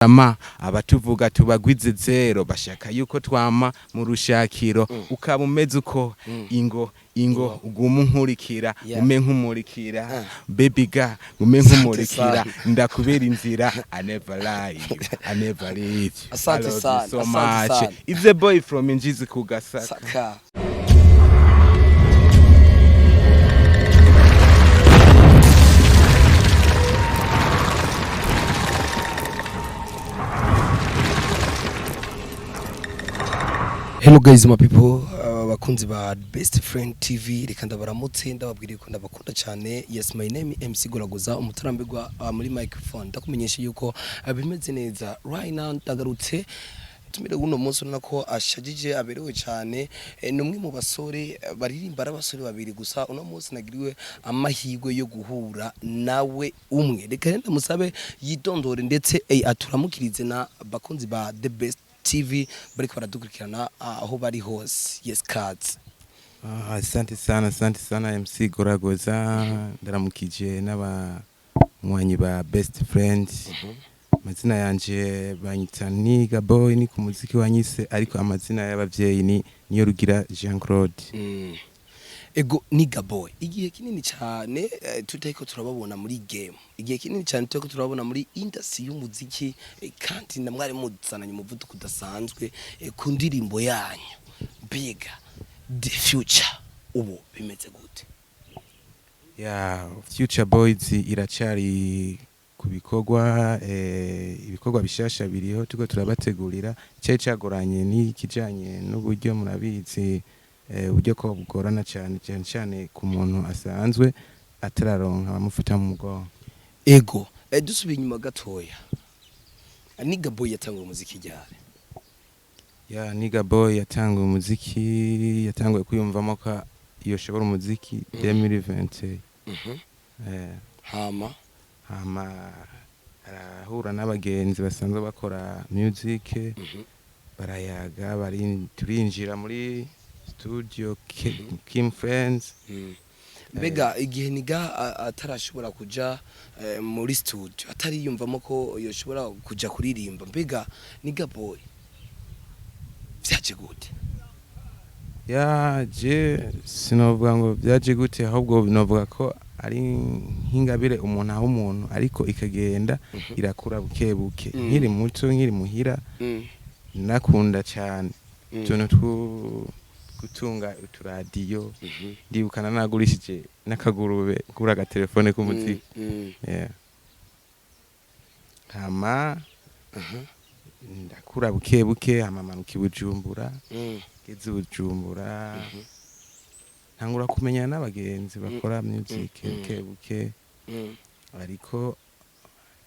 Ama abatuvuga tubagwize zero, bashaka yuko twama mu rushakiro. Ukaba umeze uko, ingo ingo ugume unkurikira. Ume nkumurikira. Baby ga ume nkumurikira. Sana. Ndakubera inzira. I never lie you, I never leave you. Asante I love you sana, so asante much. sana. It's a boy from Injizi Kugasaka. Saka. Hello guys, my people, bakunzi ba Best Friend TV, reka ndabaramutse, ndababwira ko ndabakunda cyane. Yes, my name is MC Goragoza umutarambirwa, muri microphone ndakumenyesha yuko bimeze neza. Right now ndagarutse tumire uno munsi, urabona ko ashajije, aberewe cyane, ni umwe mu basore baririmba, ari abasore babiri gusa. Uno munsi nagiriwe amahirwe yo guhura nawe umwe. Reka rero ndamusabe yidondore, ndetse aturamukirize na bakunzi ba The Best TV bariko baradukurikirana aho bari hose. Yes, cards. Ah, asante sana, asante sana MC Goragoza. Ndaramukije n'abanywanyi ba Best Friend. Amazina yanje banyita Niga Boy, ni ku muziki wanyise, ariko amazina y'abavyeyi ni Niyorugira Jean Claude. Ego Niga Boy, igihe kinini cyane tutariko turababona muri game, igihe kinini cyane tutariko turababona muri industry y'umuziki, kandi na mwari muzananye umuvuduko udasanzwe ku ndirimbo yanyu mbega The Future. Ubu bimeze gute? Ya, Future Boys iracari ku bikorwa, ibikorwa bishasha biriho turiko turabategurira. Cari cagoranye n'ikijanye n'uburyo, murabizi, uburyo ko bugorana cyane cyane cyane ku muntu asanzwe atararonka abamufata mu mugongo. Ego, dusubiye inyuma gatoya, Niga Boy yatanguye umuziki ryari? Ya, Niga Boy yatanguye umuziki, yatanguye kwiyumvamo ko yoshobora umuziki 2020. Hama? Hama arahura n'abagenzi basanzwe bakora music, barayaga, turinjira muri studio Kim Friends. Mbega igihe Niga atarashobora kuja muri studio, atariyumvamo ko yoshobora kuja kuririmba, mbega Niga Boy vyaje gute? Ya, je sinovuga ngo byaje gute, ahubwo novuga ko ari nk'ingabire umuntu aha umuntu, ariko ikagenda irakura buke buke. Nkiri muto, nkiri muhira, nakunda cyane utuntu two gutunga uturadiyo. Ndibukana nagurishije n'akagurube kuri agatelefone k'umuziki. Yeah. Hama ndakura buke buke, hama manuka i Bujumbura. Ngeze i Bujumbura, ntangura kumenyana n'abagenzi bakora music buke buke, ariko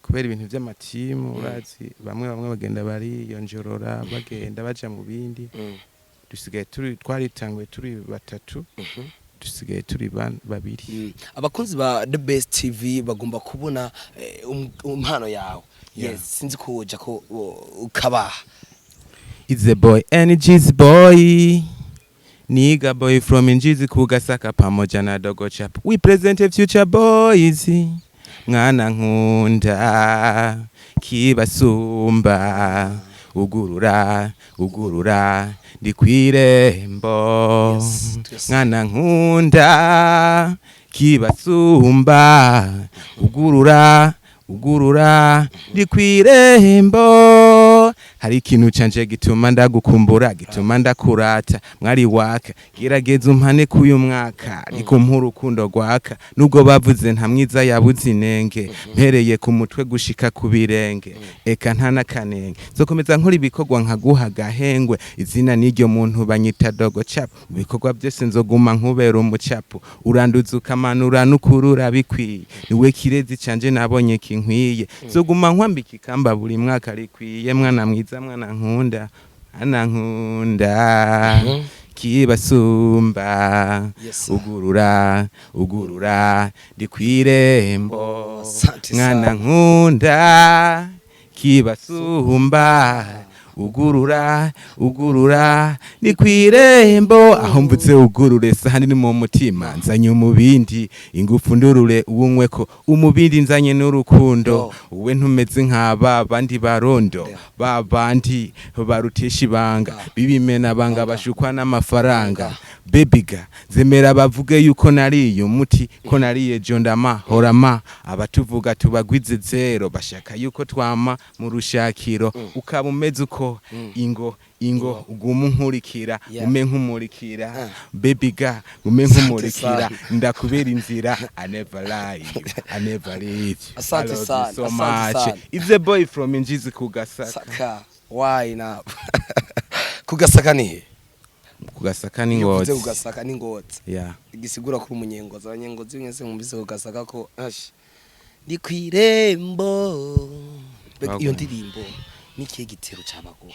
kubera ibintu by'amatimu, urazi, bamwe bamwe bagenda bariyonjorora, bagenda baja mu bindi. Dusigaye turi, twaritanguye turi batatu, dusigaye turi babiri. Abakunzi ba The Best TV bagomba kubona impano yawe. Yeah. Yes, sinzi ko woja ko ukabaha. It's a boy energies boy, Niga Boy from Injizi Kugasaka, pamoja na Dogo Chap. We present a Future Boys. Mwana nkunda kibasumba, ugurura ugurura ndi kwirembo. Yes, twese. Mwana nkunda kibasumba, ugurura ugurura ndi kwirembo. Hari ikintu canje gituma ndagukumbura, gituma ndakurata, mwari waka, gerageza umpane k'uyu mwaka, ariko mpa urukundo rwaka. Nubwo bavuze nta mwiza yabuze inenge, mpereye ku mutwe gushika ku birenge, eka nta n'akanenge. Nzokomeza nkora ibikorwa nkaguha gahengwe. Izina n'iryo muntu banyita Dogo Chapu. Mu bikorwa byose nzoguma nkubera umucapu. Uranduza ukamanura n'ukurura bikwiye, niwe kirezi canje nabonye kinkwiye. Nzoguma nkwambika ikamba buri mwaka rikwiye. Mwana mwiza, mwana nkunda, mwana nkunda kibasumba, Yes, sir. ugurura ugurura ndi kwirembo. Asante Mwana sana. nkunda kibasumba. Ugurura, ugurura, ni kw'irembo. Aho mvuze ugurure, sahani ni mu mutima. Nzanye umubindi, ingufu ndurure, uwunyweko umubindi. Nzanye n'urukundo. Uwe ntumeze nk'aba bandi barondo, ba bandi barutisha ibanga, bibimena banga, bashukwa n'amafaranga. Bebiga zemera bavuge yuko nariye umuti, ko nariye jondama horama. Abatuvuga tubagwize zero, bashaka yuko twama mu rushakiro. Ukaba umeze uko, ingo ingo, ugume unkurikira. Ume nkumurikira. Bebiga ume nkumurikira. Sana. Ndakubera inzira. I never lie you, I never leave you. Asante I love sana, you so asante much. sana. It's a boy from Injizi kugasaka. Saka why now kugasaka ni he? Kugasaka ni Iyo uvuze Ngozi. Kugasaka ni Ngozi. Yeah. Gisigura kuri umunyengozi, abanyengozi mwese mwumvise kugasaka ko ash ndi kw'irembo. Mbega iyo Wagwan. ndirimbo ni ikihe gitero cabagoye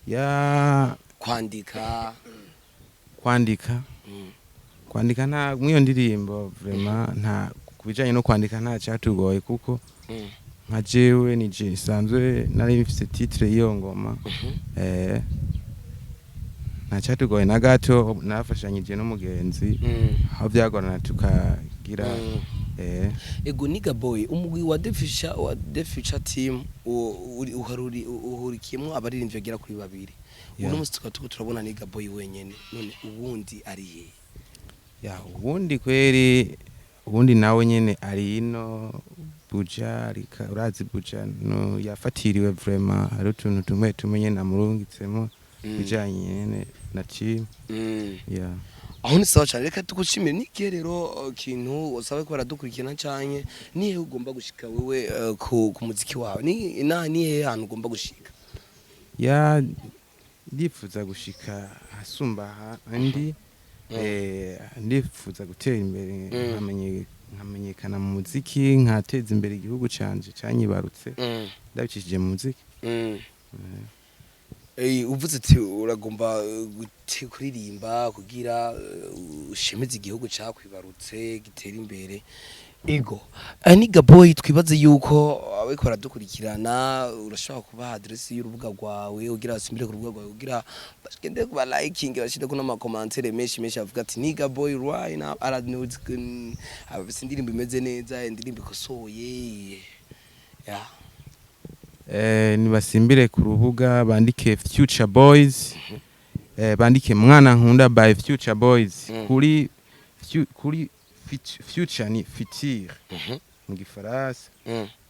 Ya kwandika? Kwandika? Kwandika nta, mw'iyo ndirimbo vraiment nta, ku bijanye no kwandika nta cyatugoye, kuko nka jewe ni je isanzwe nari mfise titre y'iyo ngoma. Nta cyatugoye na gato, nafashanyije n'umugenzi, aho byagorana tukagira. Ego, Niga Boy, umugwi wa The Future, wa The Future Team, uhurikiyemwo abaririmbyi bagera kuri babiri. Uno musi tukaba turiko turabona Niga Boy wenyene, none uwundi ari he? Ya, ubundi kweri, ubundi nawe nyene ari ino Buja, arika urazi Buja no yafatiriwe vraiment, hari utuntu tumwe tumwe nyene namurungitsemo bijanye nyene na team. Yeah. Aho ni sawa cyane, reka tugushimire. N'ikihe rero kintu usaba ko baradukurikirana, canke nihe ugomba gushika wewe ku muziki wawe, ni na nihe hantu ugomba gushika? Ya, ndifuza gushika ahasumba ahandi. Ndifuza gutera imbere, nkamenyekana mu muziki, nkateza imbere igihugu canje canyibarutse, ndabicishije mu muziki. Uvuze ati uragomba kuririmba kugira ushemeze igihugu cakwibarutse gitera imbere. Ego, Niga Boy, twibaze yuko abariko baradukurikirana urashobora kubaha adresse y'urubuga rwawe kugira basimbire ku rubuga rwawe, kugira bagende kuba liking, bashireko n'ama commentaires menshi menshi avuga ati Niga Boy right now afise indirimbo imeze neza, indirimbo ikosoye, yeah. Nibasimbire ku rubuga bandike Future Boys, bandike Mwana Nkunda by Future Boys. Kuri Future ni futur mu gifaransa,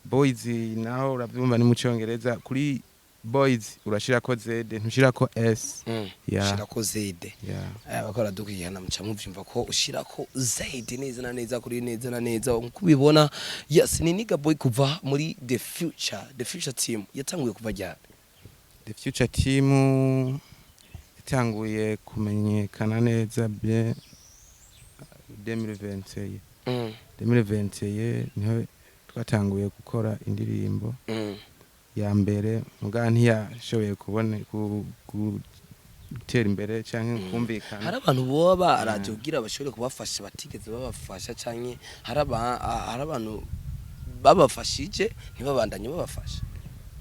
Boys naho uravyumva ni mu cyongereza. Kuri Boys urashirako Z, ntushirako S. Yeah. Ushirako Z. Yeah. Abakora dukwirana muca muvyumva ko ushirako Z neza na neza, kuri neza na neza nkuko ubibona. Yes, ni Niga Boy kuva muri The Future. The Future Team yatanguye kuva ryari? The Future Team yatanguye kumenyekana neza bien 2021. 2021 niho twatanguye gukora indirimbo ya mbere, muga ntiyashoboye kubone gutera imbere canke kumvikana. Hari abantu boba baraje kugira bashobore kubafasha batigeze babafasha, canke hari abantu babafashije ntibabandanye babafasha?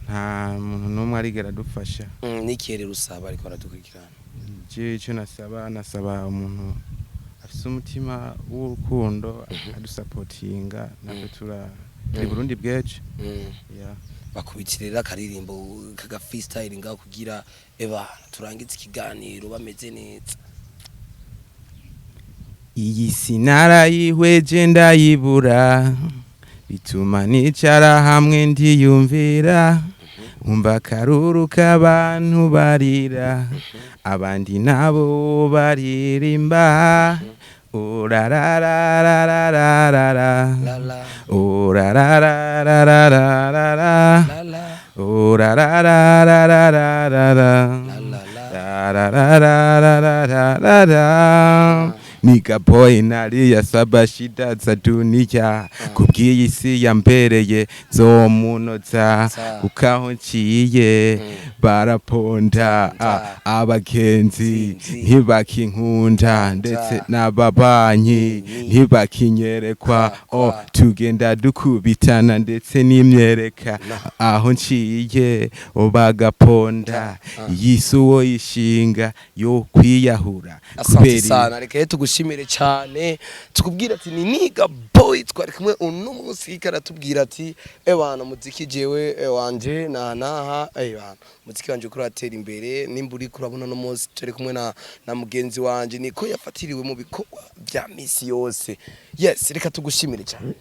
Nta muntu n'umwe arigera adufasha. N'ikihe rero usaba ariko baradukurikirana? Je icyo nasaba, nasaba umuntu afise umutima w'urukundo adusapotinga, natwe turi Burundi bw'ejo. Yeah. Bakubitire rero akaririmbo kaga freestyle ngaho kugira eba turangize ikiganiro bameze neza. Iyi si narayihweje ndayibura, bituma nicara hamwe ndiyumvira, nkumva akaruru k'abantu barira, abandi nabo baririmba urarararararara. La la. Urarararararara. La la. Urarararararara. La la la. Rarararararara. Niga boy nariya saba shida za dunia, kubw'iyi si yambereye zomunoza. Za. Kuko aho nciye baraponda. Za. Abagenzi Zinzi. ntibakinkunda, ndetse n'ababanyi ntibakinyerekwa. Kwa. Oh, tugenda dukubitana ndetse n'imyereka, aho nciye bagaponda. Iyi si uwo yishinga yo kwiyahura. Asante Kubera sana. Reka rero tugushimire cyane, tukubwira ati ni Niga Boy twari kumwe uno munsi, karatubwira ati: "Ebana, muziki jewe wanje na naha, ebana, muziki wanje uko uratera imbere." Nimba uri kurabona, no munsi turi kumwe na mugenzi wanje niko yafatiriwe mu bikorwa bya misi yose. Yes, reka tugushimire cyane.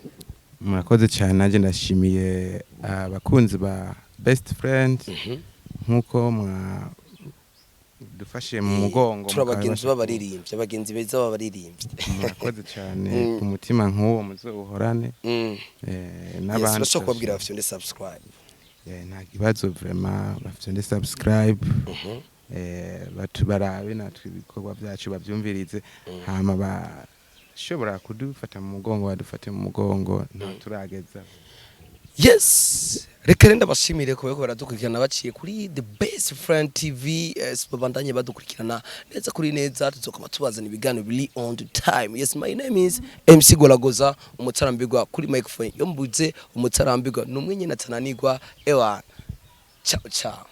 Murakoze cyane. Nanjye ndashimiye abakunzi ba Best Friend nk'uko mwadufashe mu mugongo. Turi abagenzi mukabasha b'abaririmbyi, abagenzi beza b'abaririmbyi. Murakoze cyane. Ku mutima nk'uwo muzohorane. Yes, N'abandi urashobora kubabwira bafite subscribe. Nta kibazo, vraiment bafite subscribe, batu barabe natwe ibikorwa byacu, babyumvirize, hama bashobora kudufata mu mugongo badufate mu mugongo, nta turageza. Yes, reka rero ndabashimire kubera ko baradukurikirana baciye kuri The Best Friend TV. Babandanye badukurikirana neza kuri neza, tuzokoma tubazana ibiganiro biri on the time. Yes, my name is MC Golagoza, umutarambirwa kuri microphone. Yo mbuze umutarambirwa numwe nyine atananirwa. Ewa, ciao ciao.